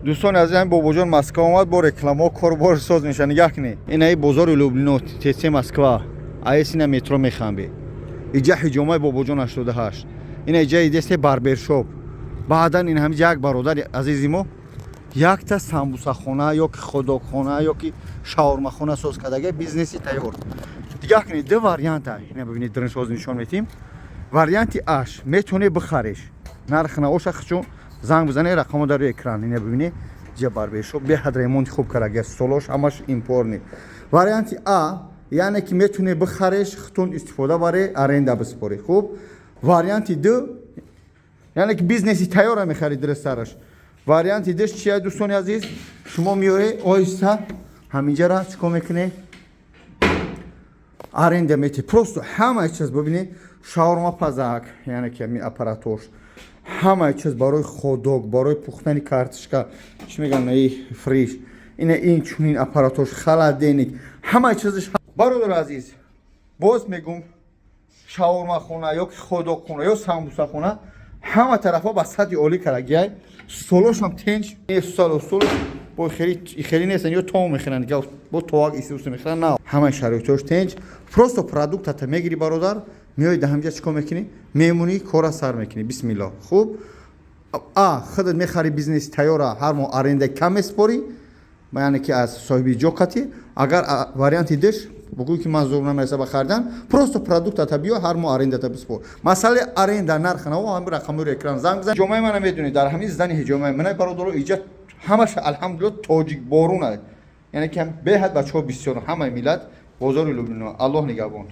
Дӯстони азиз, ҳамин бобоҷон Москва омад, бо рекламао корбор соз меша. Нигаҳ кунед, инаи бозори Люблино, ТЦ Москва, аэс ина метро мехамбе. Иҷа ҳиҷомаи бобоҷон 88, ина иҷа идесте барбершоп. Баъдан ин ҳамиҷа як бародари азизи мо якта самбусахона ё ки хотдогхона, ё ки шаурмахона соз кардага, бизнеси тайёр. Дигаҳ кунед, ду варианта. Ина бибинед, дринсоз нишон метим. Варианти аш: метавонед бихареш, нарх наоша чун занг бизане, рақамо дар рӯи экран. Ина бибинед, ҷа барбершоп беҳад ремонти хуб кардаги, столош ҳамаш импортный. Варианти а, яъне ки метавонед бихареш, хутун истифода баре, аренда биспорӣ. Хуб, варианти ду, яъне ки бизнеси тайёра мехарӣ, дурустараш. Варианти душ чия, дӯстони азиз? Шумо меоед, оҳиста ҳаминҷара чӣ кор мекунед? Аренда мети. Просто ҳамаи чиз бибинед: шаурма пазак, яъне ки ҳамин аппаратош, ҳамаи чиз барои хотдог, барои пухтани картошка, чӣ мегӯянд, и фриш, ина ин чунин аппаратош, холодильник, ҳамаи чизш. Бародари азиз, боз мегум, шаурмахона ё ки хотдогхона ё самбусахона ҳама тарафҳо ба сатҳи олӣ карагиай. Столошам тенч, стол бо хеле нестан, ё том мехӯранд, бо товак исусу мехӯранд. На, ҳамаи шароитош тенч. Просто продуктата мегири, бародар, меои, да ҳамҷа чӣ кор мекунӣ? Мемонӣ, кора сар мекунӣ, бисмилло. Хуб, а худат мехари, бизнеси тайёра, ҳар моҳ аренда кам меспорӣ, яъне ки аз соҳиби ҷо қатӣ. Агар варианти диш бугӯй ки ман зур намереса ба харидан, просто продуктата биё, ҳар моҳ арендата биспор. Масъалаи аренда, нарх наво ҳамин рақамҳои экран занг бизан. Ҳиҷомаи мана медонед, дар ҳамин здани ҳиҷомаи мана, бародаро, иҷа ҳамаша алҳамдулилла тоҷик борун, яъне ки беҳад бачаҳо бисёр, ҳамаи миллат. Бозори Люблино. Аллоҳ нигаҳбон.